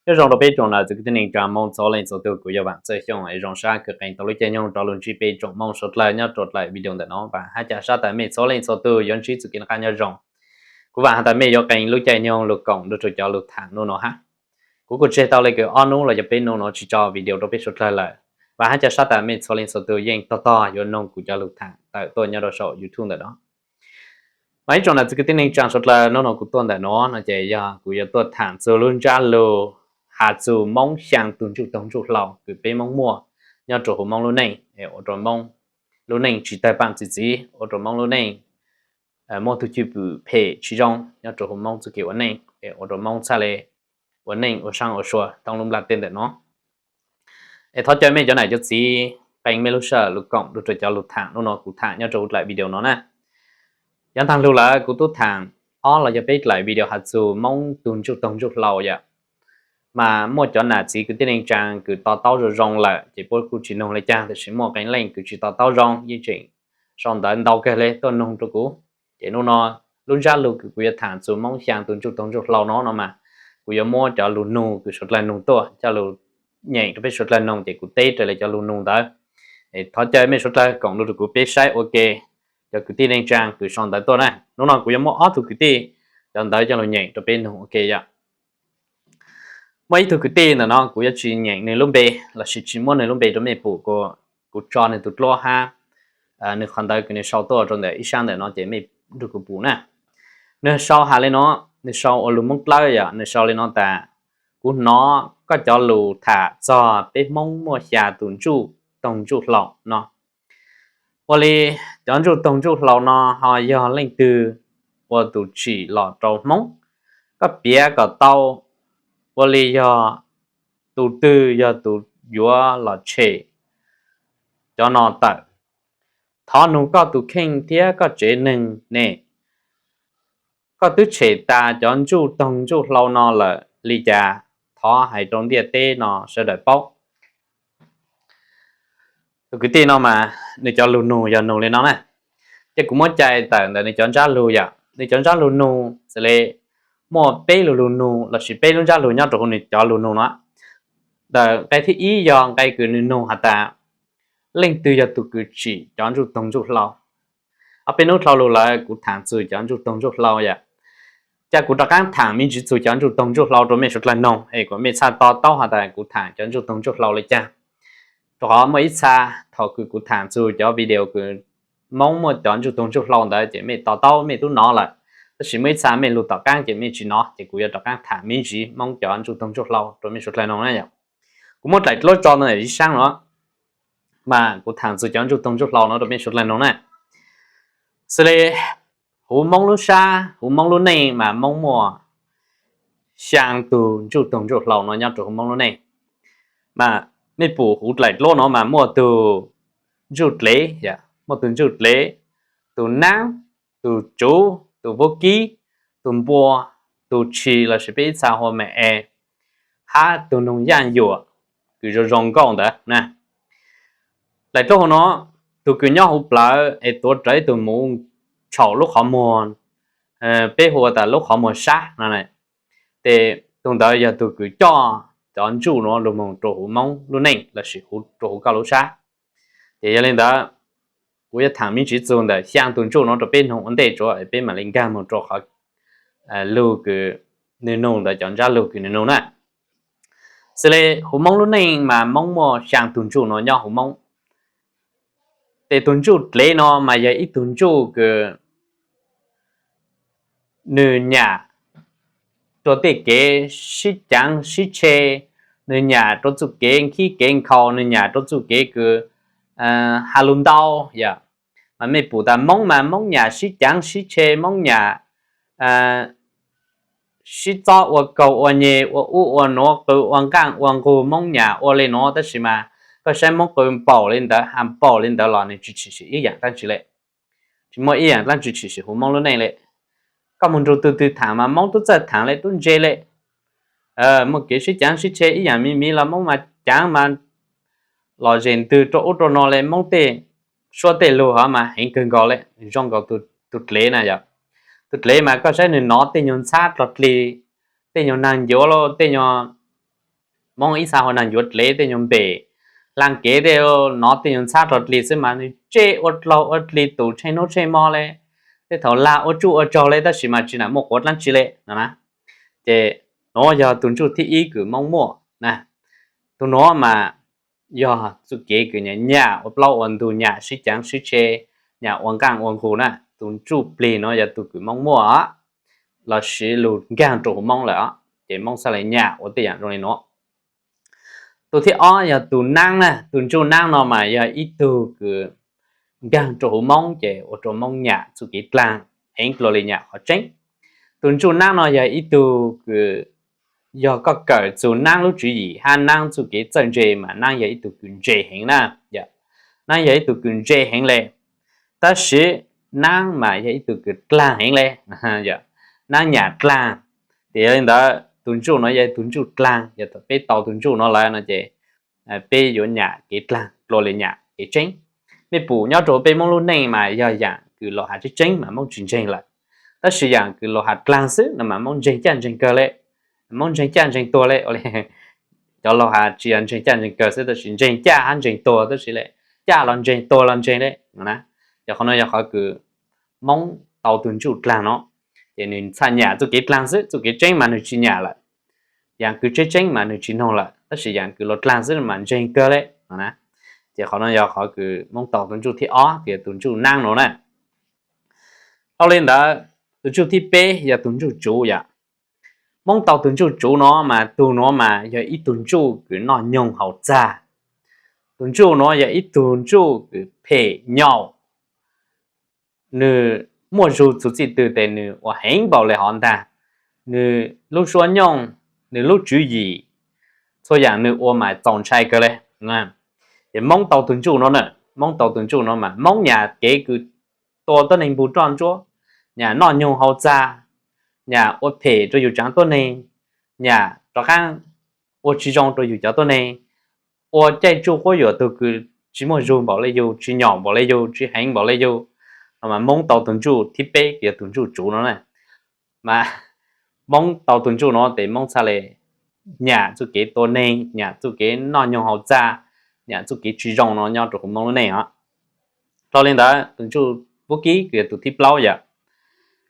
Nyob zoo rau peb tsoom nam txiv kwv tij neej tsaa Moob txhua leej txhua tug, kuv yog Vam Txawj Xyooj es zoo sab kws qee tau lub caij nyoog rov lug ntsib peb tsoom Moob suav dlawg nyob rau dlaim video ntawm no. Vam hab ca sab tas mej txhua leej txhua tug yuav ntsib txuj kev noj qab nyob zoo. Kuv vam has tas mej yuav qee lub caij nyoog lug koom nrug rua cov lug thaam nub no hab. Kuv kuj tseg tau le kws ob nub los yog peb nub no tsi tso video rau peb suav dlawg lawm. Vam hab ca sab tas mej txhua leej txhua tug yeej tog tog yuav noog kuv cov lug thaam tawm tuaj nyob rau saum YouTube ntawm no. Mas ib tsoom nam txiv kwv tij neej tsaa suav dlawg, nub no kuv tuaj ntawm no no ces yog kuv yuav tuaj thaam txug lub ntsab lug has txug Moob xyaa tug ntsuj toog ntsuj hlau kws peb Moob muaj nyob rua huv Moob lub neej, ua rua Moob lub neej tsi tawg paam txi txiv, ua rua Moob lub neej muaj tug cwj pwm phem tsi zoo nyob rua huv Moob txuj kev ua neej, ua rua Moob txhaj le ua neej ua saab ua sua thoob lub nplaj teb ntawm no. Es thov caw mej cov nam cov txiv qee mej lub sij hawm lug koom nrug rua cov lug thaam nub no kuv thaam nyob rua huv dlaim video no na. Yav taag lug lawm kuv tub thaam ob los yog peb dlaim video has txug Moob tug ntsuj toog ntsuj hlau yom. Mas muaj cov nam txiv kwv tij neej tsaa kws to taub zoo zoo lawm ces puab kuj tsi noog le caag, tab sis muaj qee leej kws tsi to taub zoo yeej tseem sau ntawv ntau kawg le tuaj noog rua kuv. Ces nub no lub ntsab lug kws kuv yuav thaam txug Moob xyaa tug ntsuj toog ntsuj hlau no no mas kuv yuav muab cov lug nug kws suav dlawg nug tuaj coj lug nyeem rua peb suav dlawg noog ces kuv teb raws le cov lug nug ntawd. Thov caw mej suav dlawg koom nrug rua kuv peb saib ua ke cov kwv tij neej tsaa kws sau ntawv tuaj na. Nub no kuv yuav muab ob tug kwv tij cov ntawv coj lug nyeem rua peb noog ua ke yom. Muaj ib tug kwv tij ntawm no kuv yuav tsi nyeem nwg lub npe lossis tsi muab nwg lub npe rua mej pum, kuv tso nwg tug dluab hab nwg qhov ntawv kws nwg sau tuaj rua ntawm ib sab ntawm no ces mej nrug kuv pum na. Nwg sau has le no, nwg sau ua lug Moob Dlawb yom, nwg sau le no tas, kuv hnov koj cov lug tham txog peb Hmoob muaj xyaa tug ntsuj toog ntsuj hlau no. Ua li cov ntsuj toog ntsuj hlau no ho yog leej twg ua tug tsim los rau Hmoob? Koj piav kom tau, ua li yog tug twg yog tug yuav los tshem cov no tawm? Thov nug koj tug kheej thiab koj tsev neeg ne, koj twb tshem tas cov ntsuj toog ntsuj hlau no lawm li cas? Thov hais rau ntiaj teb no sawv daws paub. Tus kwv tij no mas nwg cov lug nug yog nug li no na. Ces kuv muab cais tawm ntawm nwg cov ntsab lug yom, nwg cov ntsab lug nug xws le muaj peb lug lug nug lossis peb lub ntsab lug nyob rua huv nwg cov lug nug no. Ntawm nqe thib ib yog nqe kws nwg nug has tas, leej twg yog tug kws tsim cov ntsuj toog ntsuj hlau? Ob peb nub dlhau lug lawm kuv thaam txug cov ntsuj toog ntsuj hlau yom. Ca kuv rov qaab thaam me ntsiv txug cov ntsuj toog ntsuj hlau rua mej suav dlawg noog es kuas mej txhaj to taub has tas kuv thaam cov ntsuj toog ntsuj hlau le caag. Rua qhov muaj ib txha thaum kws kuv thaam txug cov video kws Moob muaj cov ntsuj toog ntsuj hlau ntawd ces mej to taub mej tub nov lawm, tab sis muaj ib txha mej lug tom qaab ces mej tsi nov, ces kuv yuav rov qaab thaam me ntsiv Moob cov ntsuj toog ntsuj hlau rua mej suav dlawg noog na yom. Kuv muab dlaim dluab tso ntawm ib saab no mas kuv thaam txug cov ntsuj toog ntsuj hlau no rua mej suav dlawg noog na. Xws le huv Moob lub sab, huv Moob lub neej mas Moob muaj xyaa tug ntsuj toog ntsuj hlau no nyob rua huv Moob lub neej. Mas mej pum huv dlaim dluab no mas muaj tug ntsuj dlev, muaj tug ntsuj dlev, tug naab, tug tsuv, tug vaub kib, tug npua, tug tshis lossis peb ib txha hu me es, hab tug noog yaaj yuam kws zoo zoo nkauj ntawd na. Dlaim dluab huv no, tug kws nyob huv plawv es tuav rawv ib tug muv tshaum lub qhov muag, peb hu tas lub qhov muag sab no, ces tug ntawd yog tug kws coj cov ntsuj nuav lug moog rua huv Moob lub neej lossis huv rua huv koj lub sab. Ces yog li ntawd, kuv yuav thaam me ntsiv txug ntawm xyaa tug ntsuj nuav rua peb noog ua ntej tsuav peb mam li nkaag moog rua qhov lug kws nwg nug ntawd, cov ntsab lug kws nwg nug na. Xws le huv Moob lub neej mas Moob muaj xyaa tug ntsuj nuav nyob huv Moob. Ces tug ntsuj dlev no mas yog ib tug ntsuj kws nwg nyam rua tej kev sib caav sib tshe, nwg nyam rua txuj kev nkhib kev nkhaus, nwg nyam rua txuj kev kws has lug ntau yom. Mas mej pum tas Moob mas Moob nyam sib caav sib tshe, Moob nyam sib txob ua kaug ua nyeg, ua ub ua nuav, qw ua nqaaj ua nqug, Moob nyam ua le nuav, tab sis mas koj saib Moob qw npaum li ntawd, has npaum li ntawd los nwg tsi tshwm sim ib yaam dlaab tsi le. Tsi muaj ib yaam dlaab tsi tshwm sim huv Moob lub neej le. Koj moog nrug tug twg thaam mas Moob tub txawj thaam le tub ntse le. Muaj kev sib caav sib tshe ib yaam me me los Moob mas caav mas lom zem ntwg rua ub rua no le, Moob tej suab tej lug hov mas heev kawg nkaus le, zoo nkaus tug dlev na yom. Tug dlev mas koj saib nwg nov tej nyuag ntxhab dlog dlig, tej nyuag naag ncuav lauj, tej nyuag Hmoob ib txha hua nag yuav dlev tej nyuag npem, hla kev tej, nov tej nyuag ntxhab rog dlig xwb mas nws tseg ua dlaug ua dlig tus tsheej hnub tsheej hmo le, tej thaum lag ua tsuj ua tsaug le, tab sis mas tsis nam muaj quav dlaab tsi le no na. Ces nuav yog tus ntsuj thib ib kws Hmoob muaj na. Tus nuav mas yog txuj kev kws nyam ua plaub ua ntug, nyam sib caav sib tshe, nyam ua nqaaj ua nqug na. Tus ntsuj plig nuav yog tug kws Hmoob muaj lossis lug nkaag rua huv Hmoob lawm os, ces Hmoob txhaj le nyam ua tej yaam zoo le nuav. Tus thib ob yog tus naab na. Tus ntsuj naab no mas yog ib tug kws nkaag rua huv Hmoob ces ua rua Hmoob nyam txuj kev dlaag heev dlua le nyam qhov tseeb. Tus ntsuj naab no yog ib tug kws yog koj kawm txug naab lub tswv yim hab naab txuj kev txawj ntse mas naab yog ib tug kws ntse heev na. Naab yog ib tug kws ntse heev le, tab sis naab mas yog ib tug kws dlaag heev le. Naab nyam dlaag, ces yog le ntawd tus ntsuj no yog tus ntsuj dlaag. Yog thaum peb tau tus ntsuj no lawm no ces peb yuav nyam kev dlaag dlua le nyam kev tseeb. Mej pum nyob rua peb Moob lub neej mas yog yaam kws luas has tseeb tseeb mas Moob tsis ntseeg lawm, tab sis yaam kws luas has dlaag xwb no mas Moob ntseeg caj ntseeg kawg le, Moob ntseeg caj ntseeg tuag le. Cov luas has tsis yog ntseeg caj ntseeg kawg xwb, tab sis ntseeg caj hab ntseeg tuag tab sis le, caj los ntseeg tuag los ntseeg le no na. Yog qhov no yog qhov kws Moob tau tus ntsuj dlaag no, ces nws txhaj nyam txuj kev dlaag xwb, txuj kev tseeb mas nws tsis nyam lawm. Yaam kws tseeb tseeb mas nws tsis noog lawm, tab sis yaam kws luas dlaag xwb mas ntseeg kawg le no na. Ces qhov no yog qhov kws Moob tau tus ntsuj thib ob kws yog tus ntsuj naab no na. Dhau le ntawd, tus ntsuj thib peb yog tus ntsuj tsuv yom. Moob tau tus ntsuj tsuv no mas tug nuav mas yog ib tug ntsuj kws noj nyoog haus txag. Tus ntsuj nuav yog ib tug ntsuj kws phem nyaum, nws muaj zug txug txij twg tes nws ua heev npaum le hov ntag. Nws lub suab nyooj, nws lub tswv yim, txhua yaam nws ua mas txaus ntshai kawg le. Ces Moob tau tus ntsuj no na, Moob tau tus ntsuj no mas Moob nyam kev kws tua tuab neeg npug roj ntsuab, nyam noj nyoog haus txag, nyam ua phem rua yug tsaav tuab neeg, nyam rov qaab ua tsis zoo rua yug cov tuab neeg, ua caij tsuj quab yuam tug kws tsis muaj zug npaum le yug, tsis nyaum npaum le yug, tsis heev npaum le yug. No mas Moob tau tus ntsuj thib peb kws yog tus ntsuj tsuv no na. Mas Moob tau tus ntsuj no tes Moob txhaj le nyam txuj kev tua neeg, nyam txuj kev noj nyoog haus txag, nyam txuj kev tsis zoo no nyob rua huv Moob lub neej os. Dhau le ntawd, tus ntsuj vaub kib kws yog tus thib plaub yom,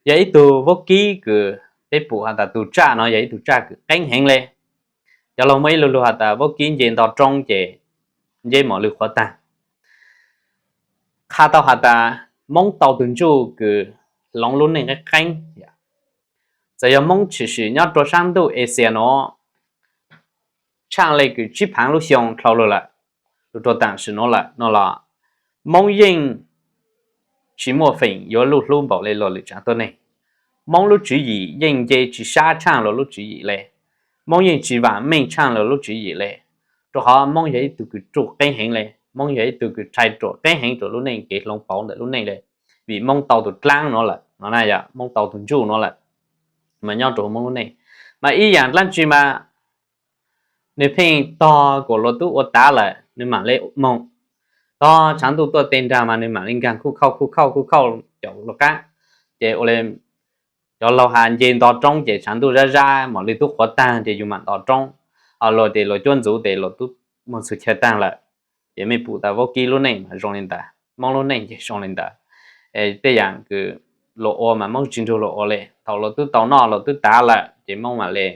yog ib tug vaub kib kws peb pum has tas tus tsaj no yog ib tug tsaj kws qeeb heev le. Cov laug muaj ib lu lug has tas vaub kib nce nto roob ces nceb mos lwg qhuav taag. Qha tau has tas Moob tau tus ntsuj kws hloov lub neej qeeb qeeb. Txawm yog Moob tshwm sim nyob rua saab ntuj Asia no tshaaj le kws tsib phaav lub xyoo dhau lug lawm, lug rua taam sim nuav lawm no los Moob yeej tsis muaj feem yuav luj hlub npaum le luas lwm tsaav tuab neeg. Moob lub tswv yim yeej nce tsis sab tshaaj luas lub tswv yim le. Moob yeej tsis vaam meej tshaaj luas lub tswv yim le. Rua qhov Moob yog ib tug kws ruj qeeb heev le, Moob yog ib tug kws rhais ruam qeeb heev rua lub neej kev hloov pauv ntawm lub neej le. Vim Moob tau tus dlaab no lawm no na, yog Moob tau tus ntsuj no lawm, mas nyob rua huv Moob lub neej mas ib yaam dlaab tsi mas nws pheej tog kuas luas tub ua tav lawm nws maam le moog, tog tsaav ntuj tuaj teg nraag mas nws maam le nkaag khuj khauj khuj khauj khuj khauj caum luas qaab. Ces ua le cov laug has nce nto roob ces tsaav ntuj zab zab mos lwg tub qhuav taag ces yug maam nto roob, luas tes luas cuab ntxuv tes luas tub moog txug chaw taag lawm. Ces mej pum tas vaub kib lub neej mas zoo le ntawd, Moob lub neej ces zoo le ntawd. Tej yaam kws luas ua mas Moob tsis nrug luas ua le, thaum luas tub tau noj luas tub tav lawm ces Moob maam le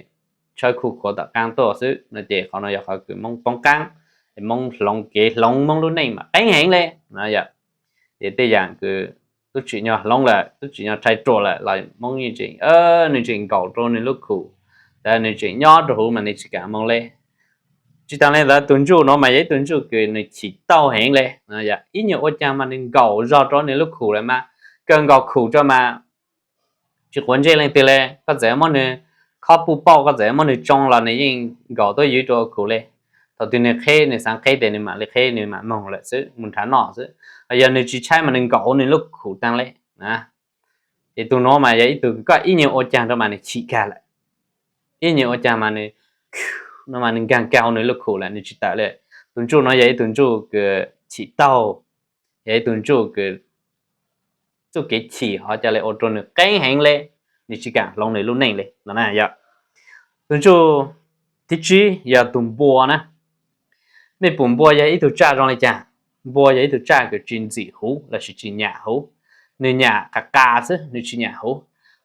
tshawb khuj khuav tom qaab tuaj xwb no. Ces qhov no yog qhov kws Moob poob qaab, Moob hloov kev hloov Moob lub neej mas qeeb heev le. Ces tej yaam kws tub tsim nyog hloov lawm, tub tsim nyog rhais ruam lawm los Moob yeej tseem, nws tseem nkaum rua nws lub khum, tas nws tseem nyob rua huv mas nws tsis kaam moog le. Tsis taag le ntawd tus ntsuj no mas yog ib tug ntsuj kws nws chim tauj heev le. Ib nyuag ua caag mas nws nkaum zog rua nws lub khum lawm mas, kawg nkaus khum rua mas tsis quav ntsej leej twg le. Koj txawm muab nws khob puj pauj, koj txawm muab nws tsoo los nws yeej nkaum tuab ywv rua khum le. Thaum twg nws qheb, nws xaav qheb tes nws maam le qheb, nws maam moog lawm xwb, moog nrhav noj xwb. Yog nws tsis tshaib mas nws nkaum huv nws lub khum taag le. Ces tug nuav mas yog ib tug koj ib nyuag ua caag rua mas nws chim kag lawm. Ib nyuag ua caag mas nws, no mas nws nkaag kag huv nws lub khum lawm, nws tsis tawm le. Tus ntsuj no yog ib tug ntsuj kws chim tauj, yog ib tug ntsuj kws txuj kev chim hov ca le ua rua nws qeeb heev le, nws tsis kaam hloov nws lub neej le no na. Yog tus ntsuj Thib tsib yog tus npua na. Nej pum npua yog ib tug tsaj zoo li cas? Npua yog ib tug tsaj kws tsis ntxim huv lossis tsis nyam huv. Nws nyam qas qas xwb, nws tsis nyam huv.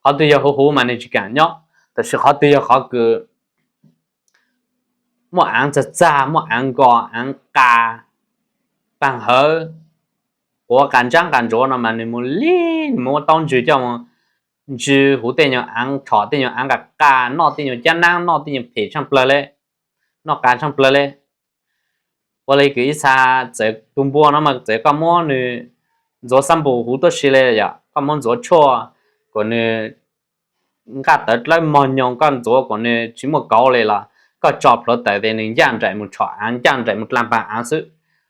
Qhov twg yog huv huv mas nws tsis kam nyob, tab sis qhov twg yog qhov kws muaj aav txag txag, muaj aav nkos, aav qas, paag hawv, quav qas ntsaab qas ntsuav no mas nws mus li, nws mus ua taub ntswg coj mus ntsw huv tej nyuag aav, tshom tej nyuag aav qas qas, noj tej nyuag cab naab, noj tej nyuag phem tshaaj plawg le, noj qas tshaaj plawg le. Ua li kws ib txha txawm tus npua no mas txawm koj muab nws ntxuav xab npum huv tuab si le yom, koj muab ntxuav tshuaj kom nws nqaj tawv dlawb mog nyoos, koj ntxuav kom nws tsis muaj kauv li los koj tso plhuav tawm tes nws ncaj nraim mus tshom aav, ncaj nraim mus dlaa paag aav xwb,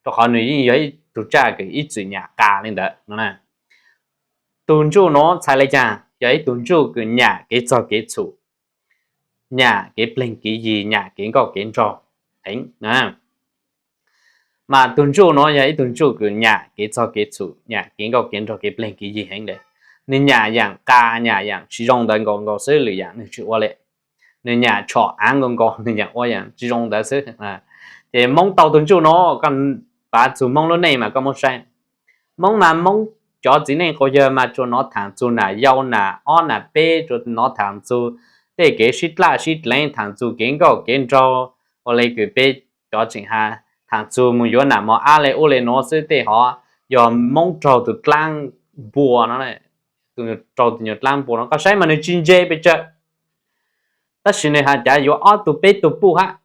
rau qhov nws yeej yog ib tug tsaj kws ib txwm nyam qas li ntawd no. Tus ntsuj nuav txhais le caag? Yog ib tug ntsuj kws nyam kev txog kev txhum, nyam kev pleeg kev yig, nyam kev nkauj kev nraug heev. Mas tus ntsuj nuav yog ib tug ntsuj kws nyam kev txog kev txhum, nyam kev nkauj kev nraug, kev pleeg kev yig heev le. Nws nyam yaam qas, nyam yaam tsis zoo ntawd nkaus nkaus xwb, lwm yaam nws tsis ua le. Nws nyam tshom aav nkaus nkaus, nws nyam ua yaam tsis zoo ntawd xwb. Ces Moob tau tus ntsuj nuav, koj pav txug Moob lub neej mas koj muab saib. Moob mas Moob cov txiv neej quas yawg mas tsuas nov thaam txug nam yau nam ob nam peb, tsuas nov thaam txug tej kev sib dlaj sib dleev, thaam txug kev nkauj kev nraug, ua le kws peb cov tseem has thaam txug mus yuav nam mos ab le ub le nuav xwb. Tej hov yog Moob raug tus dlaab npua no, raug tus nyuag dlaab npua no, koj saib mas nws tsis ntse pes tsawg, tab sis nws has cav yuav ob tug peb tug puj hab,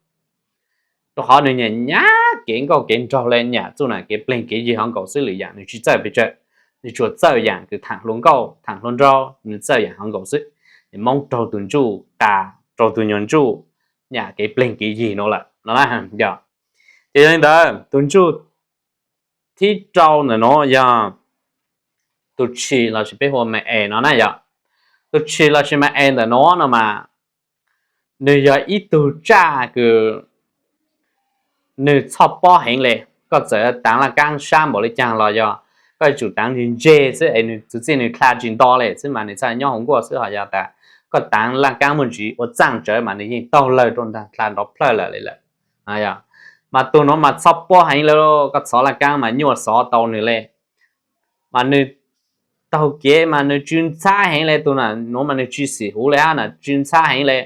rau qhov nws nyam nyam kev nkauj kev nraug le, nyam txuj nam kev pleeg kev yig hov nkaus xwb, lwm yaam nws tsis txawj pes tsawg. Nws tsuas txawj yaam kws thaam hluas nkauj thaam hluas nraug, nws txawj yaam hov nkaus xwb. Moob raug tus ntsuj qas, raug tus nyuag ntsuj nyam kev pleeg kev yig no lawm no na. Ces yog li ntawd tus ntsuj thib rau ntawm nuav yog tus tshis lossis peb hu ua me es no na yom. Tus tshis lossis me es ntawm nuav no mas nws yog ib tug tsaj kws nws txhoj pob heev le. Koj txawm taav laj kaab sab npaum li caag los yog koj yuav tsum taav ntse ntse xwb es nws txuv txij nws dlha tsis nto le xwb mas nws txhaj nyob hauv nkuaj xwb. Ho yog tas koj taav laj kaab muaj ntsis ua txaaj tsawv mas nws yeej taug lawg rau nraag dlha nrov plawg lawm li lawm. Mas tus nuav mas txhoj pob heev le, koj txhov laj kaab mas nyuaj xov tau nws le. Mas nws taug kev mas nws tsw ntxhab heev le, tus nuav mas nws tsis xim huv le hab na, tsw ntxhab heev le.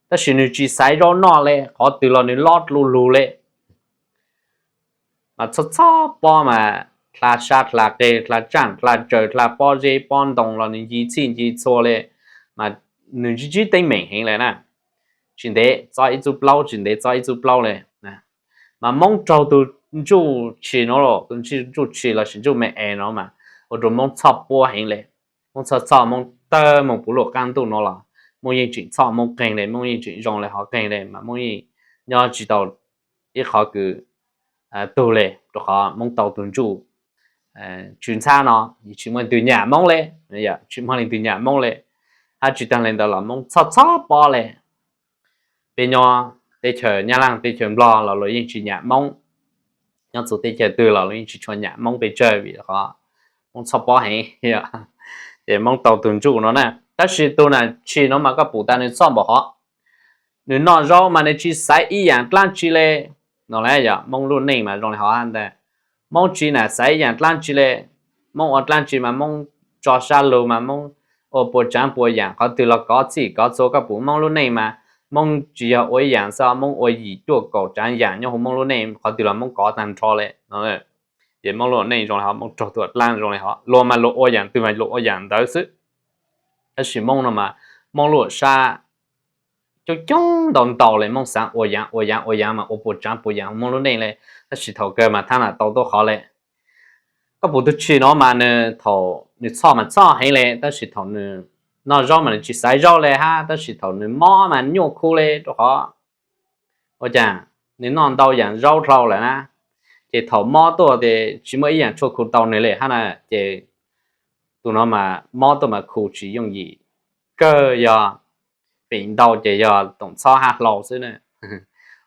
Tab sis nws tsis xaiv zaub noj le, qhov twg los nws lob dlu lug le. Mas txhob txhob pob mas dlha sab dlha qe, dlha tsaaj dlha tsaws, dlha pob zeb pob ntoo los nws nci txhij nci txhua le. Mas nws ntsib ntsib teeb meem heev le na. Tsis ntev txob ib txub plaub, tsis ntev txob ib txub plaub le. Mas Moob raug tus ntsuj tshis nuav, tus ntsuj tshis lossis ntsuj me es no mas ua rau Moob txhoj pob heev le. Moob txhoj txhoj, Moob tawg moog puv luaj qaab ntuj nuav los Moob yeej tseem txhoj Moob qeeg le, Moob yeej tseem zoo le hov qeeg le, mas Moob yeej nyob tsis tau ib qhov kws tug le, rau qhov Moob tau tus ntsuj tsw ntxhab no, tsis muaj leej twg nyam Moob le, tsis muaj leej twg nyam Moob le. Hab tsis taag le ntawd los Moob txhoj txhoj pob le. Peb nyob teb chaws Nyab Laaj teb chaws Nplog los luag yeej tsis nyam Moob, nyob txug teb chaws twg los luag yeej tsis tshua nyam Moob pes tsawg vim qhov Moob txhoj pob heev. Ces Moob tau tus ntsuj no na, tab sis tus nam tshis no mas koj pum tas nws txhoj npaum hov. Nws noj zaub mas nws tsis xaiv ib yaam dlaab tsi le. No las yog Moob lub neej mas zoo li hov ntag. Moob tsis nam xaiv ib yaam dlaab tsi le. Moob ua dlaab tsi mas Moob tso sab lug mas Moob ua puas tsaav puas yaam, qhov twg los kov txhij kov txhua. Koj pum Moob lub neej mas Moob tsis yog ua ib yaam xwb, Moob ua yim cuaj kaum tsaav yaam nyob huv Moob lub neej, qhov twg los Moob kov taag nrho le. Ces Moob lub neej zoo li hov, Moob raug tus dlaab zoo li hov, luag mas luag ua yaam twg mas luag ua yaam ntawd xwb. Tab sis Moob no mas Moob lub sab coob coob ntau ntau le, Moob xaav ua yaav ua yaav ua yaav mas ua puas tsaav puas yaam Moob lub neej le. Tab sis thaum kawg mas thaab nam tau tuab qhov le. Koj pum tug tshis no mas nws thaum nws txhoj mas txhoj heev le, tab sis thaum nws noj zaub mas nws tsis xaiv zaub le hab, tab sis thaum nws mob mas nyuaj khu le, rau qhov ua cas nws noj ntau yaam zaub dlhau lawm na, ces thaum mob tuaj ces tsis muaj ib yaam tshuaj khu tau nws le hab na. Ces tus no mas mob tuaj mas khu tsis yooj yim, kawg yog feem ntau ces yog toom txhob hab hlau xwb na.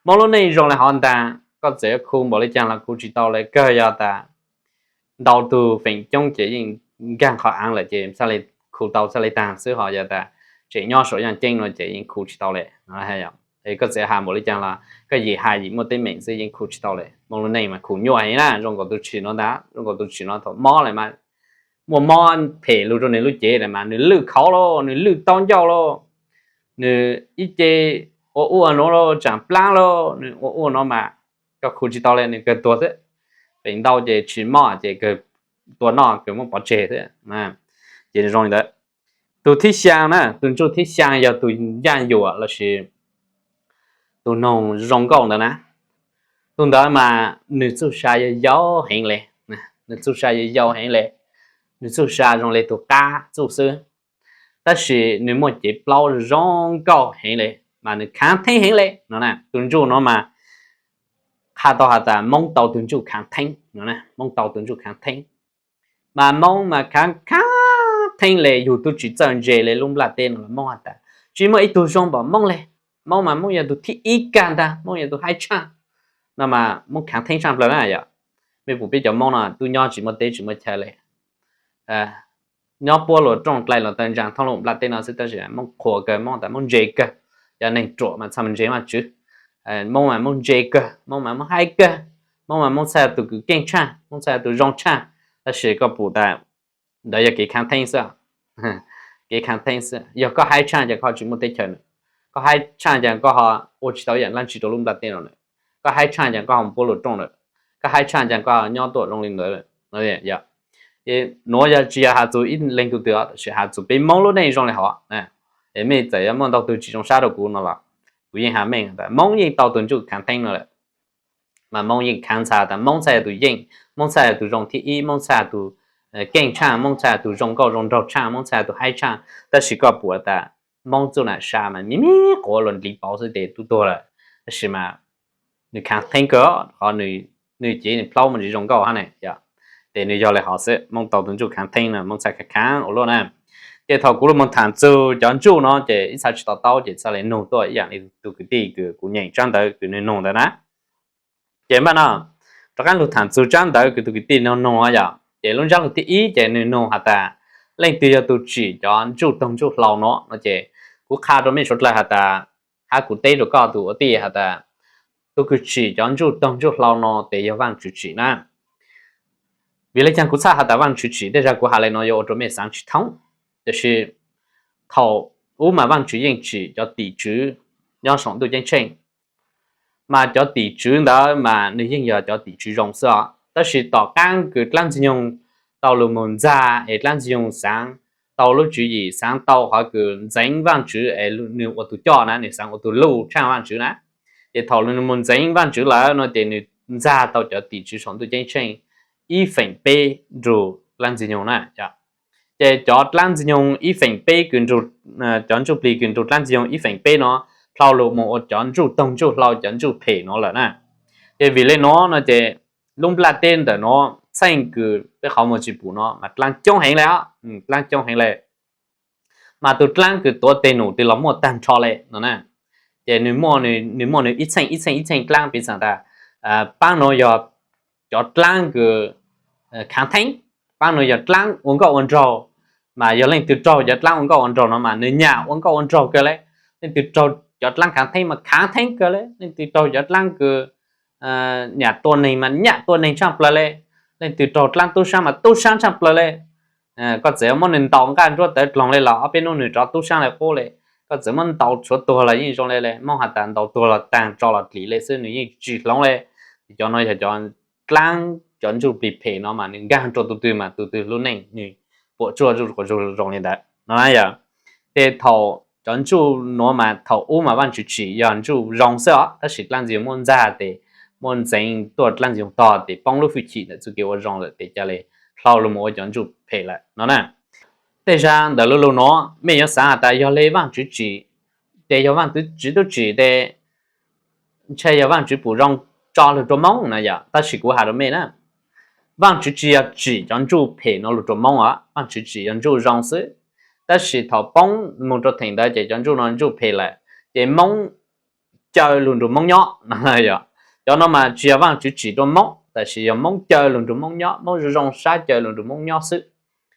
Moob lub neej zoo le hov ntaag, koj txawm yuav khu npaum li caag los khu tsis tau le, kawg yog tas ntau tug feem coob ces yeej nkaag qhov aav lawm ces txhaj le khu tau txhaj le taag xwb, ho yog tas tseem nyob saum yaaj ceeb no ces yeej khu tsis tau le no. Es koj txawm has npaum li cas los koj yim hais yim muaj teeb meem xwb yeej khu tsis tau li. Hmoob lub neej mas khu nyuaj heev na, zoo nkaus tus tshis no ntag, zoo nkaus tus tshis no thaum mob lawm mas muaj mob phem lug rau nws lub cev lawm mas nws lwj khauv lauj, nws lwj taub ncauj lauj, nws ib ce ua ua nuav lauj, tsaam plaab lauj, nws ua ua no mas koj khu tsis tau li, nws kawg tuag xwb. Feem ntau ces tshis mob ces kawg tua noj kawg muab pov tseg xwb. Ces zoo li ntawd. Tus thib xyaa na, tus ntsuj thib xyaa yog tus yaj yuam lossis tus noog zoo nkauj ntawd na. Tus ntawd mas nws txuj sa yog yau heev li, nws txuj sa yog yau heev li, nws txuj sa zoo li tus qab txuj xwb, tab sis nws muaj cev plaub zoo nkauj heev li, mas nws khaav theeb heev li no na. Tus ntsuj no mas qha tau has tas Moob tau tus ntsuj khaav theeb no, Moob tau tus ntsuj khaav theeb. Mas Moob mas khaav khaav theeb li, yug tub tsis txawj ntse li lub nplaj teb no los Moob has tas tsis muaj ib tug zoo npaum Moob li. Moob mas Moob yog tus thib ib kag ntag, Moob yog tus haib tshaj. No mas Moob khaav theeb tshaj plaws na yom. Mej pum peb cov Moob no tub nyob tsis muaj teb tsis muaj chaw li, nyob puab luas rooj dlai luas taw ntsaa thoob lub nplaj teb no xwb, tab sis Moob qhuas kawg, Moob tas Moob ntse kawg. Cov neeg ruam mas txha ntse Vajtswv. Moob mas Moob ntse kawg, Moob mas Moob haib kawg, Moob mas Moob txhaj yog tus kws keej tshaj, Moob txhaj yog tus zoo tshaj. Tab sis koj pum tas ntawd yog kev khaav theeb xwb. Kev khaav theeb xwb. Yog koj haib tshaj ces koj ho tsis muaj teb chaws na. Koj haib tshaj ces koj ho ua tsis tau ib yaam dlaab tsi rau lub nplaj teb no na. Koj haib tshaj ces koj ho puab luas rooj lawm. Koj haib tshaj ces koj ho nyob tuaj zoo li ntawd. Nuav yog tsis yog has txug ib leeg tug twg, tab sis has txug peb Moob lub neej zoo li hov. Es mej txawm yuav muaj ntau tug tsis zoo sab rau kuv no los kuv yeej has mej tas Moob yeej tau tus ntsuj khaav theeb no lawm. Mas Moob yeej khaav ntxhas tas Moob txhaj yog tus yeej, Moob txhaj yog tus zoo thib ib, Moob txhaj yog tus keej tshaj, Moob txhaj yog tus zoo nkauj zoo nraug tshaj, Moob txhaj yog tus haib tshaj. Tab sis koj pum tas Moob txuj nam sa mas me me quav luas ndliv pauv xwb ces tub tuag lawm. Tab sis mas nws khaav theeb kawg, qhov nws cev nws plaub muaj ntsis zoo nkauj hab ne. Ces nws yog li hov xwb, Moob tau tus ntsuj khaav theeb no, Moob txhaj khaav khaav ua luaj na. Ces thaum kuv lug moog tham txug cov ntsuj no ces ib txha tsis to taub ces txhaj le nug tuaj ib yaam li tug kwv tij kws kuv nyeem tsab ntawv kws nws nug ntawd na. Ces npaj no rov qaab lug tham txug tsab ntawv kws tug kwv tij nug nug yom. Ces lub ntsab lug thib ib ces nws nug has tas leej twg yog tug tsim cov ntsuj taug ntsuj hlau no no ces kuv qha rau mej suav dlawg has tas, hab kuv teb rau koj tus ua tij has tas tug kws tsim cov ntsuj taug ntsuj hlau no tes yog Vaajtswv tsim na. Vim le caag kuv txhaj has tas Vaajtswv tsim? Tej zag kuv has le no yuav ua rau mej xaav tsis thoob, tab sis thaum ub mas Vaajtswv yeej tsim cov tim tswv nyob saum ntuj ceeb tsheej. Mas cov tim tswv ntawd mas nws yeej yog cov tim tswv zoo xwb os. Tab sis tom qaab kws dlaab ntxwg nyoog tau lug moog ntxag es dlaab ntxwg nyoog xaav tau lub tswv yim, xaav tau qhov kws ntxeev Vaajtswv es nws ua tug coj na, nws xaav ua tug luj tshaaj Vaajtswv na. Ces thaum nws moog ntxeev Vaajtswv lawm no ces nws ntxag tau cov tim tswv saum ntuj ceeb tsheej ib feem peb nrug dlaab ntxwg nyoog na. Ces cov dlaab ntxwg nyoog ib feem peb kws, cov ntsuj plig kws nrug dlaab ntxwg nyoog ib feem peb no dlhau lug moog ua cov ntsuj taug ntsuj hlau, cov ntsuj phem no lawm na. Ces vim le nuav no ces lub nplaj teb ntawm nuav txheej kws peb qhov muag tsis pum no mas dlaab coob heev le, dlaab coob heev le. Mas tug dlaab kws tuav teg num twg los muaj taag nrho le no na. Ces nws muaj nws ib txheej ib txheej ib txheej dlaab, piv xam tas paab nuav yog cov dlaab kws khaav theeb, paab nuav yog dlaab ua nkauj ua nraug. Mas yog leej twg raug cov dlaab ua nkauj ua nraug no mas nws nyam ua nkauj ua nraug kawg le. Leej twg raug cov dlaab khaav theeb mas khaav theeb kawg le. Leej twg raug cov dlaab kws nyam tua neeg mas nyam tua neeg tshaaj plawg le. Leej twg raug dlaab tub saab mas tub saab tshaaj plawg le. Koj txawm muab nws ntaus nqaj ntsuab tawv dloog le los ob peb nub nws rov tub saab le qub le. Koj txawm muab ntaus tshuav tuag los yeej zoo le le. Moob has tas ntaus tuag los taag, tso los dlim le xwb nws yeej tsis hloov le. Cov no yog cov dlaab, cov ntsuj plig phem no mas nws nkaag rua tug twg mas tug twg lub neej nws puam tsuaj zuj quas zug zoo li ntawd no na yog. Ces thaum cov ntsuj nuav mas thaum ub mas Vaajtswv tsim yog ntsuj zoo xwb os, tab sis dlaab ntxwg nyoog muab ntxag tes, muab ntxeev tuaj dlaab ntxwg nyoog tog tes poob lub hwj chim ntawm txuj kev ua zoo lawm tes ca le dlhau lug moog ua cov ntsuj phem lawm no na. Tej zag ntawm lu lug nuav mej yuav xaav has tas yog le Vaajtswv tsim, ces yog Vaajtswv tub tsim tes ntshe yog Vaajtswv pum zoo tso lug rua Moob na yog. Tab sis kuv has rua mej na, Vaajtswv tsis yog tsim cov ntsuj phem no lug rua Moob os, Vaajtswv tsim yog ntsuj zoo xwb. Tab sis thaum poob moog rua theem ntawd ces cov ntsuj no ntsuj phem lawm, ces Moob caw lug nrug Moob nyob no yog. Cov no mas tsis yog Vaajtswv tsim rua Moob, tab sis yog Moob caw lug nrug Moob nyob, Moob zoo zoo sab caw lug nrug Moob nyob xwb.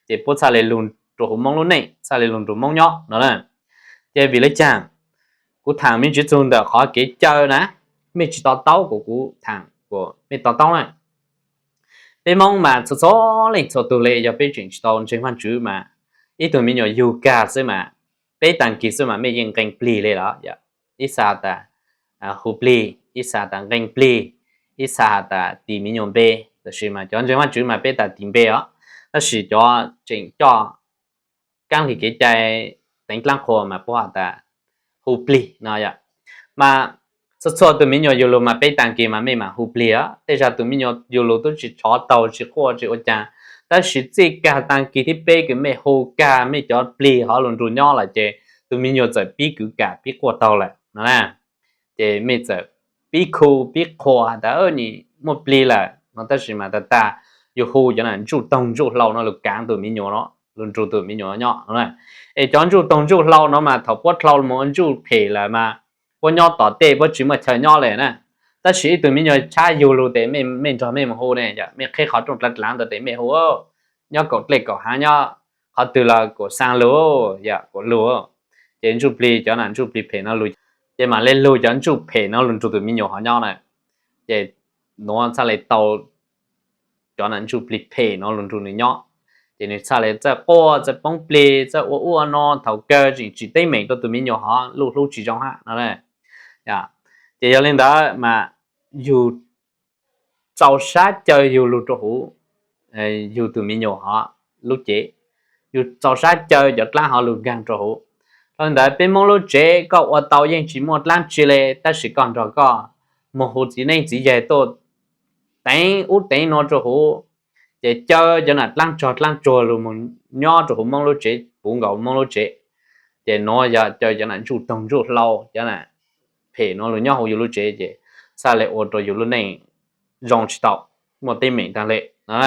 Ces puab txhaj le lug rua huv Moob lub neej, txhaj le lug nrug Moob nyob no na. Ces vim le caag? kuv tham me ntsis txug ntawm qhov kev caw na, mej tsis to taub kuas kuv tham kuas mej to taub na. Peb Moob mas txhua txhua leej txhua tug le, yog peb tseem tsis tau ntseeg Vaajtswv mas ib tug me nyuam yug kag xwb mas, peb taag kis xwb mas mej yeej nqee plig le lawm. Ib xav has tas hu plig, ib xav has tas nqee plig, ib xav has tas tis me nyuam npe. Tab sis mas cov ntseeg Vaajtswv mas peb tas tis npe os, tab sis cov tseem coj kaab lis kev cai teev dlaab qhua mas puab has tas hu plig no yom. Mas txhua txhua tug me nyuam yug lug mas peb taag kis mas mej mam hu plig os. Tej zag tug me nyuam yug lug tub tsis tshov taug tsis quaj tsis ua caag, tab sis txij kag taag kis thib peb kws mej hu kag mej cov plig hov lug nrug nyob lawm ces tug me nyuam txawm pib kwv kam pib quaj taug lawm no na. Ces mej txawm pib khu pib qhuas has tas nim muaj plig lawm no, tab sis mas tag tag yug hu cov nam ntsuj toog ntsuj hlau no lug kaav tug me nyuam no, lug nrug tug me nyuam nyob no. Es cov ntsuj toog ntsuj hlau no mas thaum puab dlhau moog ua ntsuj phem lawm mas puab nyob tom tej puab tsis muaj chaw nyob le na. Tab sis ib tug me nyuam tshab yug lug tes mej nrog mej moog hu ne, mej qheb qhov rooj dlav dlav ntawd tes mej hu, nyob kaum dlej kaum haav, nyob qhov twg los kuas xaa lug, yog kuas lug. Ces ntsuj plig, cov nam ntsuj plig phem no lug, ces mam le lug cov ntsuj phem no lug nrug tug me nyuam hov nyob na. Ces nuav txhaj le tau cov nam ntsuj plig phem no lug nrug nws nyob. Ces nws txhaj le txawj quaj txawj poob plig txawj ua ub ua no, thaum kawg tseem tsim teeb meem rua tug me nyuam hov luj hlub tsis zoo hab no. Ces yog le ntawd mas yug txaus sab caw yug lug rua huv yug tug me nyuam hov lub cev, yug txaus sab caw cov dlaab hov lug nkaag rua huv. Yog le ntawd peb Moob lub tsev koj ua tau yeej tsis muaj dlaab tsi le, tab sis koj nrog koj moog hu txiv neeb txiv yaig tuaj teev ub teev nuav rua huv, ces caw cov nam dlaab tsog dlaab tsuag lug moog nyob rua huv Moob lub tsev, puv nkaus Moob lub tsev. Ces nuav yog caw cov nam ntsuj toog ntsuj hlau, cov nam phem nuav lug nyob huv yug lub tsev ces txhaj le ua rua yug lub neej zoo tsis tau, muaj teeb meem taag le no.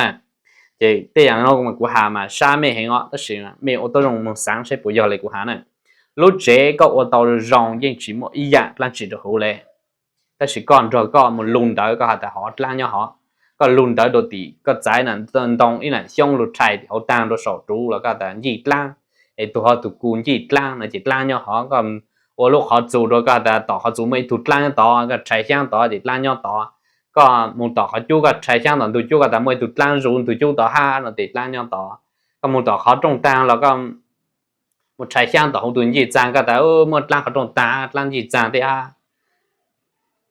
Ces tej yaam nuav kuv has mas sab mej heev os, tab sis mej ua tau zoo moog xaav saib puas yog le kuv has na. Lub tsev koj ua tau zoo yeej tsis muaj ib yaam dlaab tsi rua huv le, tab sis koj nrog koj moog lug ntawv, koj has tas hov dlaab nyob hov, koj lug ntawv rua tim, koj txaiv nam ntoo ib nam xyoob lug rhais tim hauv taag rua saum ruv los koj has tas ncij dlaab, es tug hov tug ku ncij dlaab no ces dlaab nyob hov. Koj ua lub qhov txus rua koj has tas tom qhov txus muaj ib tug dlaab nyob tod, koj rhais xyaab tod ces dlaab nyob tod. Koj moog tom qhov cub koj rhais xyaab tom ntug cub koj has tas muaj ib tug dlaab zuv ntug cub tod hab no ces dlaab nyob tod. Koj moog tom qhov rooj taag los koj moog rhais xyaab tom huv tug ncij txaag koj tas muaj dlaab qhov rooj taag, dlaab ncij txaag tej hab.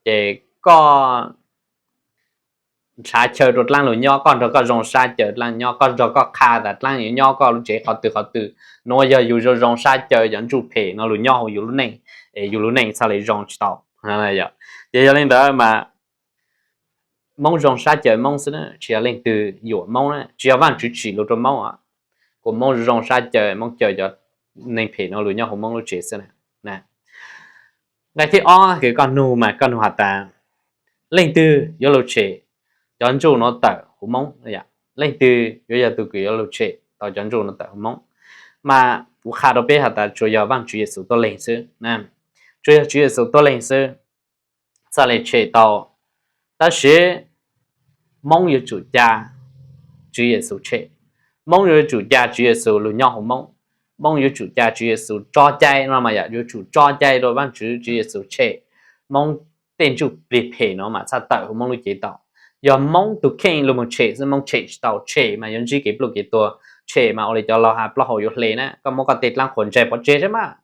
Ces koj nrhav chaw rua dlaab lug nyob, koj nrog koj zoo sab caw dlaab nyob, koj nrog koj qha tas dlaab yuav nyob koj lub tsev qhov twg qhov twg. Nuav yog yug zoo zoo sab caw cov ntsuj phem no lug nyob huv yug lub neej, es yug lub neej txhaj le zoo tsis tau. Ces yog le ntawd mas Moob zoo sab caw Moob xwb na, tsis yog leej twg yuam Moob na, tsis yog Vaajtswv tsim lug rua Moob, kuas Moob zoo sab caw, Moob caw cov neeg phem no lug nyob huv Moob lub tsev xwb na. Nqai thib ob kws koj nug mas koj nug has tas leej twg yuav lug tshem cov ntsuj nuav tawm huv Moob, leej twg yuav yog tug kws yuav lug tshem tau cov ntsuj nuav tawm huv Moob. Mas kuv qha rua peb has tas tsuas yog Vaajtswv Yexus tuab leeg xwb, tsuas yog Tswv Yexus tuab leeg xwb txhaj le tshem tau. Tab sis Moob yuav tsum ca Tswv Yexus tshem. Moob yuav tsum ca Tswv Yexus lug nyob huv Moob. Moob yuav tsum ca Tswv Yexus tso cai no mas yom, yuav tsum tso cai rua Vaajtswv Tswv Yexus tshem Moob tej ntsuj plig phem no mas txhaj tawm huv Moob lub cev tau. Yog Moob tug kheej lug moog tshem xwb, Moob tshem tsis tau. Tshem mas yuav ntsib kev pluj kev tuag, tshem mas ua le cov laug has plaub hau yuav hle na, koj muab koj tej dlaab qhuas ntseg pov tseg sab mas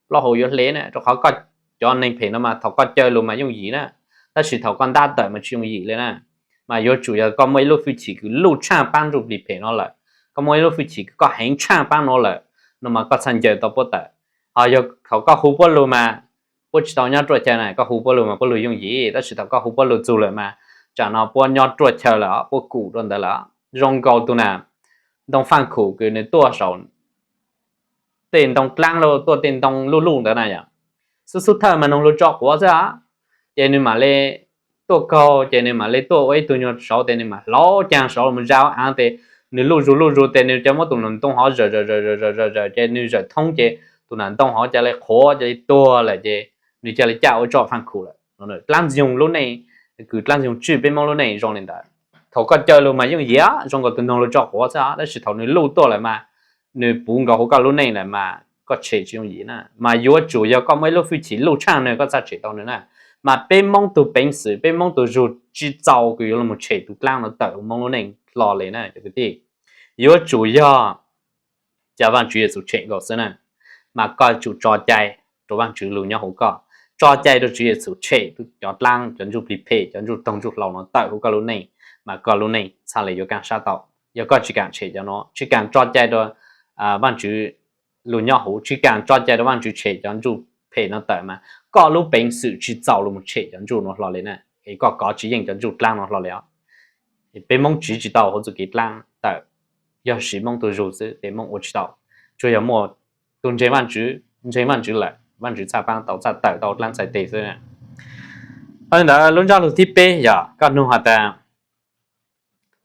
plaub hau yuav hle na, rua qhov koj cov neeg phem no mas thaum koj caw lug mas yooj yim na, tab sis thaum koj ntab tawm mas tsis yooj yim le na. Mas yuav tsum yog koj muaj ib lub fwj chim kws luj tshaaj paab ntsuj plig phem no lawm, koj muaj ib lub fwj chim kws koj heev tshaaj paab no lawm, no mas koj txhaj ncaws tau puab tawm. Ho yog thaum koj hu puab lug mas puab tsis tau nyob ruaj chaw na, koj hu puab lug mas puab lug yooj yim, tab sis thaum koj hu puab lug txug lawm mas tsam no puab nyob ruaj chaw lawm, puab kum rua ntawd lawm. Zoo nkaus tug nam ntoo faaj khum kws nws tuaj saum tej ntoo dlaab, tuaj tej ntoo luj luj ntawd na yom. Xub xub thawj mas noog lug tso quav xwb, ces nws mam le tuaj kaug, ces nws mam le tuaj ua ib tug nyuag saud tes nws mam hlauv caag saud mus zaj aav tes nws luj zug luj zug tes nws ca muab tug nam ntoo hov zawm zawm zawm zawm zawm zawm ces nws zawm thoob ces tug nam ntoo hov ca le qhuav ca le tuag lawm ces nws ca le caj ua tso faaj khum lawm. Dlaab ntxoog lub neej, kws dlaab ntxoog tswj peb Moob lub neej zoo le ntawd. Thaum koj caw lug mas yooj yim, zoo nkaus tug noog lug tso quav xwb, tab sis thaum nws luj tuaj lawm mas nws puv nkaus huv koj lub neej lawm mas koj tshem tsis yooj yim na. Mas yuav tsum yog koj muaj ib lub hwj chim luj tshaaj nws koj txhaj tshem tau nws na. Mas peb Moob tug peev xwm, peb Moob tug zug tsis txaus kws yuav los tshem tug dlaab no tawm huv Moob lub neej hlo le na cov kwv tij. Yuav tsum yog cov Vaajtswv Yexus tshem nkaus xwb na. Mas koj tsum tso cai rua Vaajtswv lug nyob huv koj, tso cai rua Tswv Yexus tshem cov dlaab, cov ntsuj plig phem, cov ntsuj toog ntsuj hlau no tawm huv koj lub neej, mas koj lub neej txhaj le yuav kaaj sab tau. Yog koj tsis kaam tshem cov no, tsis kaam tso cai rua Vaajtswv lug nyob huv, tsis kaam tso cai rua Vaajtswv tshem cov ntsuj phem no tawm mas koj lub peev xwm tsis txaus lug mus tshem cov ntsuj no hlo le na. Es koj kov tsis yeej cov ntsuj dlaab no hlo le os. Peb Moob tsiv tsis tau huv txuj kev dlaab tawm, yog siv Moob tug zug xwb tes Moob ua tsis tau. Tsuas yog muaj tug ntseeg Vaajtswv, ntseeg Vaajtswv lawm Vaajtswv txhaj paab tau, txhaj tawm tau dlaab txhais tes xwb. Ntawd lub ntsab lug thib peb yog koj nug has tas,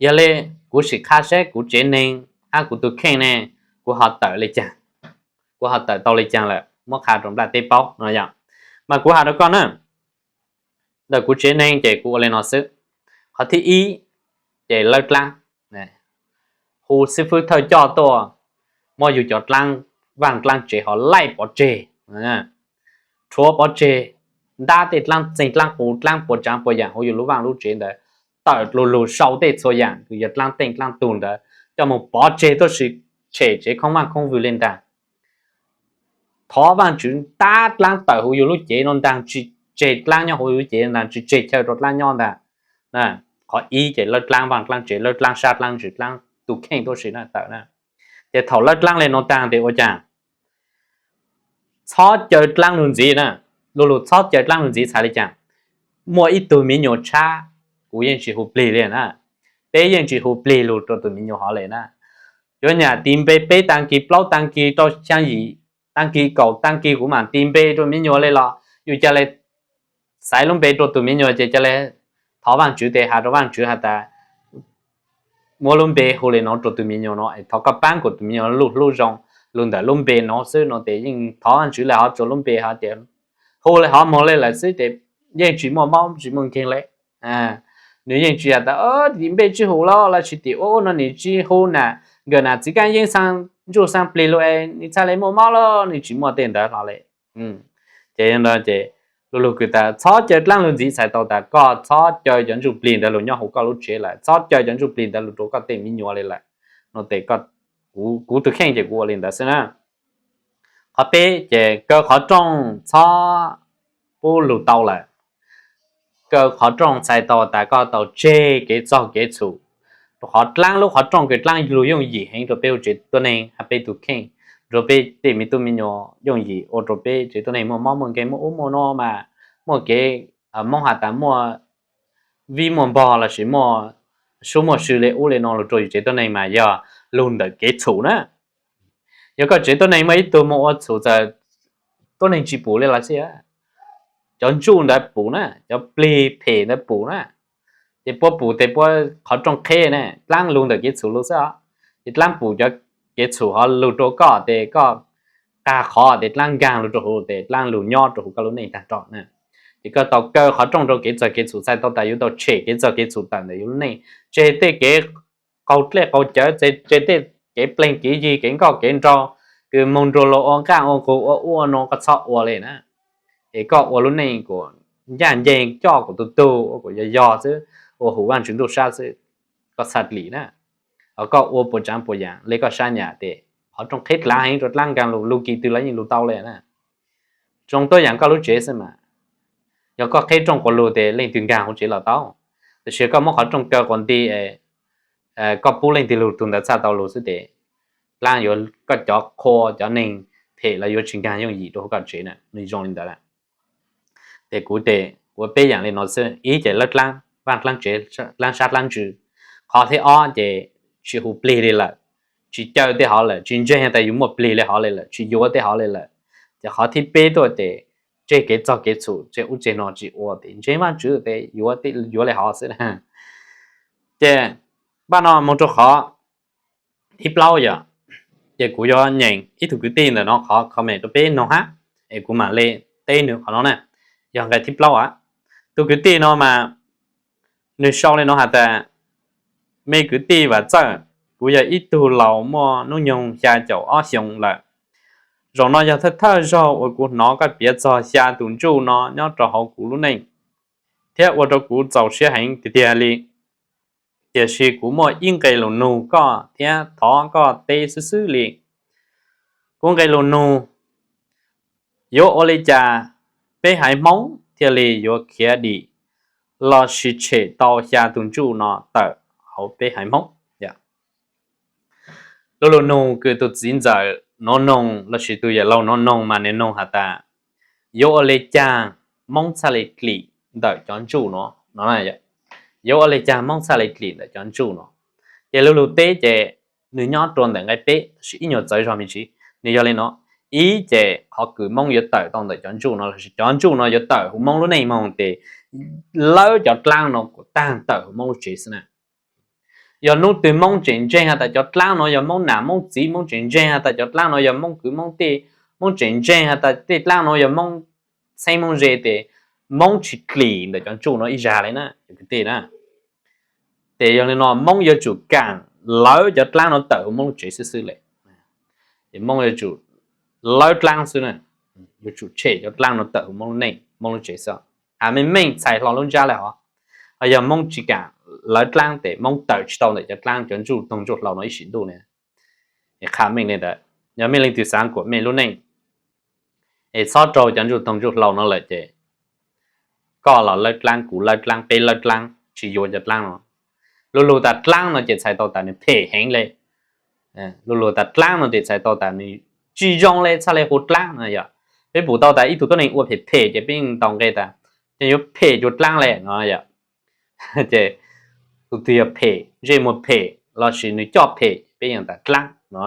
yog le kuv sim qha seb kuv tsev neeg hab kuv tug kheej ne, kuv ho tawm le caag, kuv ho tawm tau le caag lawm, muab qha rua nplaj teb paub no yog. Mas kuv has rua koj na, ntawm kuv tsev neeg ces kuv ua le no xwb. Qhov thib ib ces lawb dlaab, hu xib fwb thawj coj tuaj, muab yug cov dlaab vaaj dlaab tsev ho laij pov tseg, rhuav pov tseg, ntab tej dlaab txeeg dlaab qus dlaab puas tsaav puas yaam huv yug lub vaaj lub tsev ntawd, tawm lu lug sau tej txhua yaam kws yog dlaab teej dlaab tug ntawd coj moog pov tseg tuab si, tshem tsev khoob vaaj khoob vwg le ntaag. Thov Vaajtswv ntab dlaab tawm huv yug lub cev no ntaag, tsis tseg dlaab nyob huv yug lub cev ntaag, tsis tseg chaw rua dlaab nyob ntaag. Qhov ib ces lawb dlaab vaaj dlaab tsev, lawb dlaab sab dlaab ntsws, dlaab tug kheej tuab si na tawm na. Ces thaum lawb dlaab le no taag tes ua caag? Txhob caw dlaab lug ntxiv na. Lu lug txhob caw dlaab lug ntxiv txhais le caag? Muaj ib tug miv nyuas tshab, kuv yeej tsis hu plig le na. Peb yeej tsis hu plig lug rua tug miv nyuas hov le na. Yuav nyam tis npe peb taag kis plaub taag kis rau xyaa yim taag kis kaum taag kis kuv maam tis npe rua miv nyuas le los yug ca le xaiv lub npe rua tug miv nyuas ces ca le thov Vaajtswv tes has rua Vaajtswv has tas muab lub npe hu le no rua tug miv nyuas no es thov koj paab kuas tug miv nyuas lub hlub zoo lug ntawm lub npe no xwb no tes yeej thov Vaajtswv le hov rua lub npe hov tias hu le hov moog le lawm xwb tes yeej tsis muaj mob tsis muaj nkeeg le. Nws yeej tsis has tas tim npe tsis hu los lawv tsis tim ua no nim tsis hu na, nkawm nam txiv kaab yeeb xaa ntsuj xaa plig lug es nws txhaj le muaj mob los nws tsis muaj tej ntawd hlo le. Ces yog no ces lu lug kws tas txhob caw dlaab lug ntxiv txhais tau tas koj txhob caw cov ntsuj plig ntawd lug nyob huv koj lub tsev lawm, txhob caw cov ntsuj plig ntawd lug rua koj tej miv nyuas le lawm. No tes kuv tug kheej ces kuv ua le ntawd xwb na. Qhov peb ces kaw qhov rooj txhob pub lug tau lawm. Kaw qhov rooj txhais tau tas koj tau tseg kev txog kev txhum, rua qhov dlaab lub qhov rooj kws dlaab lug yooj yim heev rua peb huv tsev tuab neeg hab peb tug kheej, rua peb tej miv tub miv nyuas yooj yim ua rua peb tsev tuab neeg muaj mob muaj nkeeg muaj ub muaj no mas muaj kev, Moob has tas muaj vib muaj npog lossis muaj sub muaj sw le ub le no lug rua yug tsev tuab neeg mas yog lug ntawm kev txhum na. Yog koj tsev tuab neeg muaj ib tug moog ua txhum txawm tuab neeg tsis pum le los xij, cov ntsuj ntawd pum na, cov plig phem ntawd pum na, ces puab pum tes puab qhov rooj qheb na, dlaab lug ntawm kev txhum lug xwb os. Ces dlaab pum cov kev txhum hov lug rua koj tes koj qag qhov tes dlaab nkaag lug rua huv tes dlaab lug nyob rua huv koj lub neej taag nrho na. Ces koj tau kaw qhov rooj rua kev txog kev txhum txhais tau tas yuav tau tshem kev txog kev txhum tawm ntawm yug lub neej, tseg tej kev qaug dlej qaug cawv, tseg tej kev pleeg kev yig kev nkoj kev nraug, kws moog nrug luas ua nqaaj ua nqug ua ub ua no koj txhob ua le na. Es koj ua lub neej kuas ncaaj nceeg coj kuas tug tug ua kuas yog yog xwb, ua hum Vaajtswv ntuj sab xwb, koj txhaj lim na. Ho koj ua puas tsaav puas yaam le koj sab nyam tes qhov rooj qheb dlaav heev rua dlaab nkaag lug, lug kis twg los yeej lug tau le na. Zoo tuab yaam koj lub tsev xwb mas, yog koj qheb rooj quas lug tes leej twg nkaag huv tsev los tau. Tab sis koj muab qhov rooj kaw quas nti, koj pub leej twg lug tug ntawd txhaj tau lug xwb tes dlaab yuav koj cov qhua cov neeg phem los yuav tsis nkaag yooj yim rua huv koj tsev na. Nws zoo li ntawd. Tes kuv tes kuv peb yaam le no xwb, ib ces lawb dlaab vaaj dlaab tsev, dlaab sab dlaab ntsws. Qhov thib ob ces tsis hu plig le lawm, tsis caw tej hov lawm, tsis ntseeg tas yus muaj plig le hov le lawm, tsis yuav tej hov le lawm. Ces qhov thib peb tuaj tes tseg kev txog kev txhum, tseg ub tseg no tsis ua tes ntseeg Vaajtswv tes yuav le hov xwb. Ces npaj no moog rua qhov thib plaub yog, ces kuv yuav nyeem ib tug kwv tij ntawm no qhov comment rua peb noog hab, es kuv maam le teb nws qhov no na. Yog nqai thib plaub a, tug kwv tij no mas nws sau le no has tas, me kwv tij Vam Txawj, kuv yog ib tug laus muaj hnub nyoog xya caum ob xyoo lawm. Zaum no yog thawj thawj zaug uas kuv hnov koj piav txog xya tus ntsuj no nyob rau hauv kuv lub neej, thiab ua rau kuv txaus siab heev tiag tiag li. Tiam sis kuv muaj ib nqe lus nug koj thiab thov koj teb xwb xwb li. Kuv nqe lus nug, yuav ua li cas peb haiv Hmoob thiaj li yuav khiav dim lossis tshem tau xya tus ntsuj no tawm hauv peb haiv Hmoob? Lub lus nug kws tus txiv ntxawm nuav noog lossis tus yawm laug nuav noog mas nws noog has tas, yuav ua li cas Hmoob txhaj li dlim ntawm cov ntsuj no? Yuav ua li cas Hmoob txhaj li dlim ntawm cov ntsuj no? Ces lub lus teb ces nws nyob rua ntawm nqe peb tab sis ib nyuag txawv zog me ntsis. Nws yog li no, ib ces qhov kws Hmoob yuav tawm tau ntawm cov ntsuj no lossis cov ntsuj no yuav tawm huv Hmoob lub neej moog tes lawb cov dlaab no kuas taag tawm huv Hmoob lub tsev xwb na. Yog nub twg Hmoob tseem ntseeg has tas cov dlaab no yog Hmoob nam Hmoob txiv, Hmoob tseem ntseeg has tas cov dlaab no yog Hmoob kwv Hmoob tij, Hmoob tseem ntseeg has tas tej dlaab no yog Hmoob txheeb Hmoob ze tes Hmoob tsis dlim ntawm cov ntsuj no ib zag li na, cov kwv tij na. Ces yog li no Hmoob yuav tsum kaam lawb cov dlaab no tawm huv Hmoob lub tsev xwb xwb le. Ces Hmoob yuav tsum lawb dlaab xwb na, yuav tsum tshem cov dlaab no tawm huv Hmoob lub neej Hmoob lub tsev xwb. Has meej meej txhais hlo lub ntsab le hov, ho yog Hmoob tsis kaam lawb dlaab tes Hmoob tawm tsis tau ntawm cov dlaab cov ntsuj toog ntsuj hlauv no ib sim ntuj ne. Qha meej li ntawd, yog mej leej twg xaav kuas mej lub neej es txhob raug cov ntsuj toog ntsuj hlauv no lawm ces koj los lawb dlaab, kuv lawb dlaab, peb lawb dlaab, tsis yuav cov dlaab no. Lub lug tas dlaab no ces txhais tau tas nws phem heev le. Lub lug tas dlaab no ces txhais tau tas nws tsis zoo le, txhaj le hu dlaab no yog. Peb pum tau tas ib tug tuab neeg ua phem phem ces peb yeej ntaus nqe tas ces yuav phem cuag dlaab le no yog. Ces tus twg yog phem, ntsej muag phem lossis nws coj phem peb yeej tas dlaab no.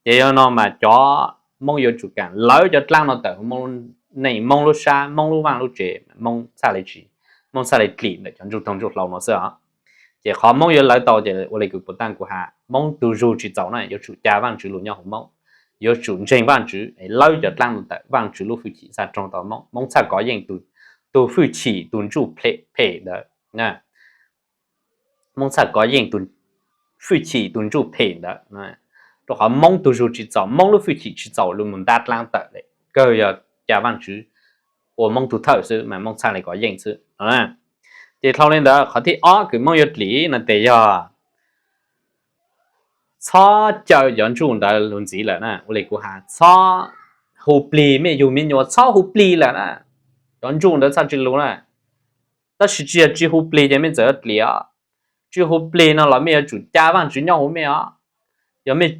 Ces yog no mas cov Hmoob yuav tsum kaam lawb cov dlaab no tawm huv Hmoob lub neej, Hmoob lub sab, Hmoob lub vaaj lub tsev, Hmoob txhaj le dlim ntawm cov ntsuj toog ntsuj hlauv no xwb os. Ces qhov Hmoob yuav lawv tau ces ua li kws puas taag kuv has, Hmoob tug zug tsis txaus na, yuav tsum ca Vaajtswv lug nyob huv Hmoob, yuav tsum ntseeg Vaajtswv, lawb cov dlaab no tawm, Vaajtswv lub fwj chim txhaj roog tau Hmoob, Hmoob txhaj kov yeej tus fwj chim tus ntsuj phem ntawd. Hmoob txhaj kov yeej tus fwj chim tus ntsuj phem ntawd, rau qhov Hmoob tug zug tsis txaus, Hmoob lub fwj chim tsis txaus lug mus ntab dlaab tawm le, kawg yog ca Vaajtswv ua Hmoob tug thawj xwb mas Hmoob txhaj le kov yeej xwb. Ces dhau li ntawd qhov thib ob kws Hmoob yuav dlim no tes yog txhob caw cov ntsuj ntawd lug ntxiv lawm na. Ua li kuv has, txhob hu plig mej yug mej nyuam, txhob hu plig lawm na. Cov ntsuj ntawd txhaj tsis lug na. Tab sis tsis yog tsis hu plig ces mej txawm yuav dlim os. Tsis hu plig no los mej yuav tsum ca Vaajtswv nyob huv mej os. Yog mej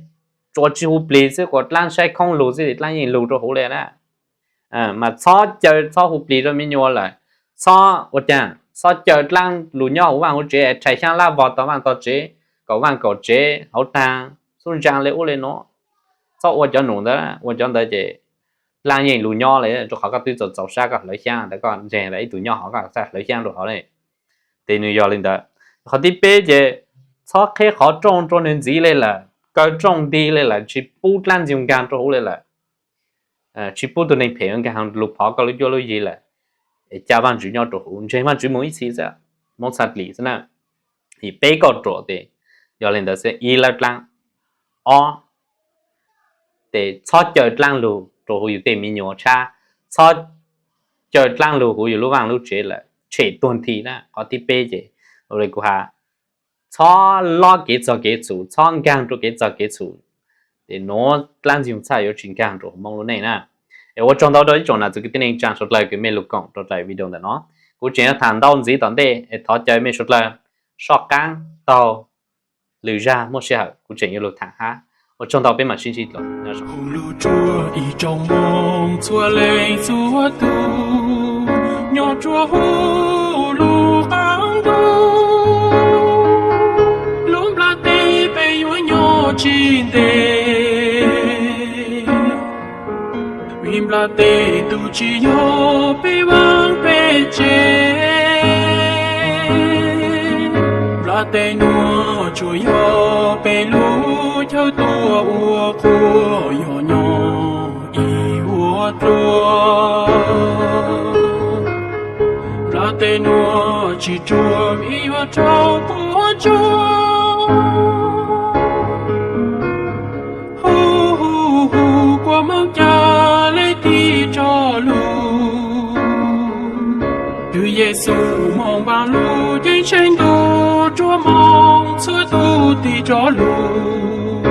tsuas tsis hu plig xwb, kuas dlaab saib khoob lug xwb, dlaab yeej lug rau huv le na. Mas txhob caw, txhob hu plig rau mej nyuam lawm. Txhob ua caag, txhob caw dlaab lug nyob huv vaaj huv tsev, rhais xyaab lab vog tog vaaj tog tsev, kaum vaaj kaum tsev, hauv taag, xub ntsaa le ub le nuav. Txhob ua cov num ntawd, ua cov ntawd ces dlaab yeej lug nyob le, rau qhov koj twb txaus txaus sab koj hlawv xyaab ntawd, koj ntseeg tas ib tug nyob hov koj txhaj hlawv xyaab rau hov le. Ces nws yog li ntawd. Qhov thib peb ces txhob qheb qhov rooj rau nws ntxiv le lawm, kaw rooj nti le lawm, tsis pub dlaab ntxwg nkaag rau huv le lawm. Tsis pub tug neeg phem nkaag lug phov koj lub cuab lub yig lawm. Ca Vaajtswv nyob rau huv, ntseeg Vaajtswv mus ib txhis xwb, Hmoob txhaj dlim xwb na. Peb kauj ruam tes yog li ntawd xwb, ib lawb dlaab, ob tes txhob caw dlaab lug rau huv yus tej me nyuam tshab, txhob caw dlaab lug huv yus lub vaaj lub tsev lawm, tshem tuag nthi na. Qhov thib peb ces ua li kuv has, txhob lob kev txog kev txhum, txhob nkaag rau kev txog kev txhum, ces nuav dlaab ntxwg txhaj yuav tsis nkaag rau huv Hmoob lub neej na. Es ua tsaug ntau rau ib tsoom nam txiv kwv tij neej tsaa suav dlawg kws mej lug koom rau tais video ntawm no. Kuv tseem yuav tham ntau ntxiv tom ntej es thov caw mej suav dlawg soj qaab taug lwm zag muaj sij hawm kuv tseem yuav lug tham hab. Ua tsaug ntau, peb mam sib ntsib dlua. Hauv lub tsua ib tsoom Moob txhua leej txhua tug nyob rua huv lub qaab ntuj, lub nplaj teb peb yuav nyob tsis ntev. Vim nplaj teb tug tsis yog peb vaaj peb tsev. Nplaj teb nuav tsuas yog peb lub chaw tuaj ua qhua, yog nyob ib vuag dlua. Nplaj teb nuav tsis ruam vim yuav raug puab tsuag. Hu hu hu, kua Moob ca Yexus moog vaam lug ceeb tsheej ntuj, ruam moog txhua tug tig rov lug.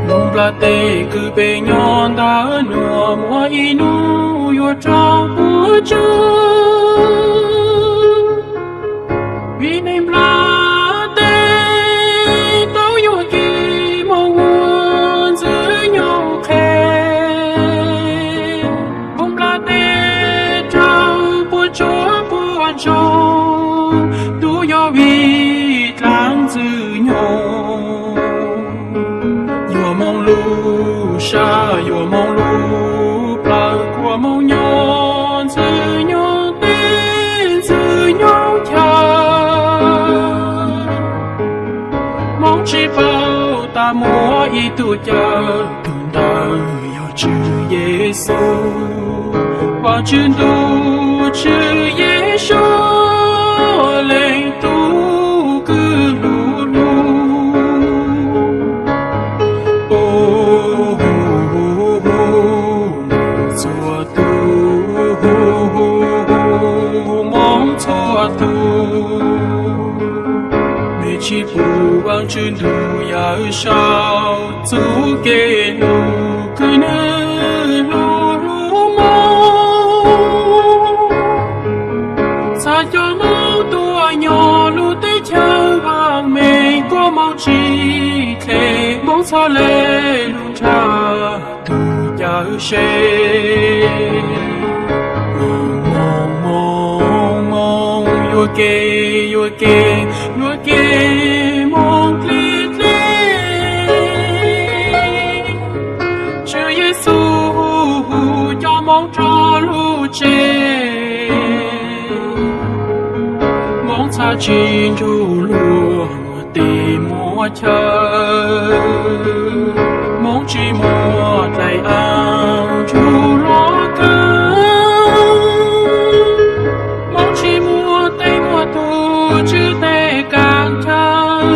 Lug nplaj teg kws peb nyob ntawm nuav, muaj ib nub yuav raug puab tsuj. Vim neeg nplaj teb tau yuam kev moog ua Ntxwg Nyoog qhe. Lug nplaj teg raug puab tsuj puab ntsoog, tub yog vim dlaab Ntxwg Nyoog. Yuav moog lug sab, yuav moog lug plawg, kuas moog nyob Ntxwg Nyoog teb, Ntxwg Nyoog chaw. Moog tsi paub tas muaj ib tug cawm, tug ntawd yog Tswv Yexus, Vaajtswv ntuj, Tswv Yexus, leej tub kws lug lug. Moog txhua tug, moog txhua tug, mej tsi pum Vaajtswv ntuj yawm saub txuj kev lug kws nwg lug lug moog. Txhad cov moog tuaj nyob lub teb chaws vaam meej, kuas moog tsi dle, moog txhad le lug nrhav tug cawm sev. Moog, moog, moog, moog, yuam kev, yuam kev, yuam kev moog dle dle. Tswv Yexus hu cov moog rov lug tsev, moog txhad tsi nrug luag muaj teb muaj chaw, moog tsi muaj dlaim aav nrug luag kawg, moog tsi muaj tej muaj tug tswv teg kaam chaw,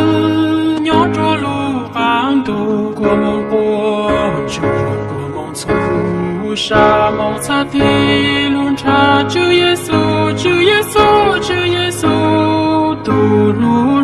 nyob rua lub qaab ntug kuas moog quas ntsuag, kuas moog txhua sa, moog txhad tig lug nrhav Tswv Yexus, Tswv Yexus, Tswv Yexus tug lug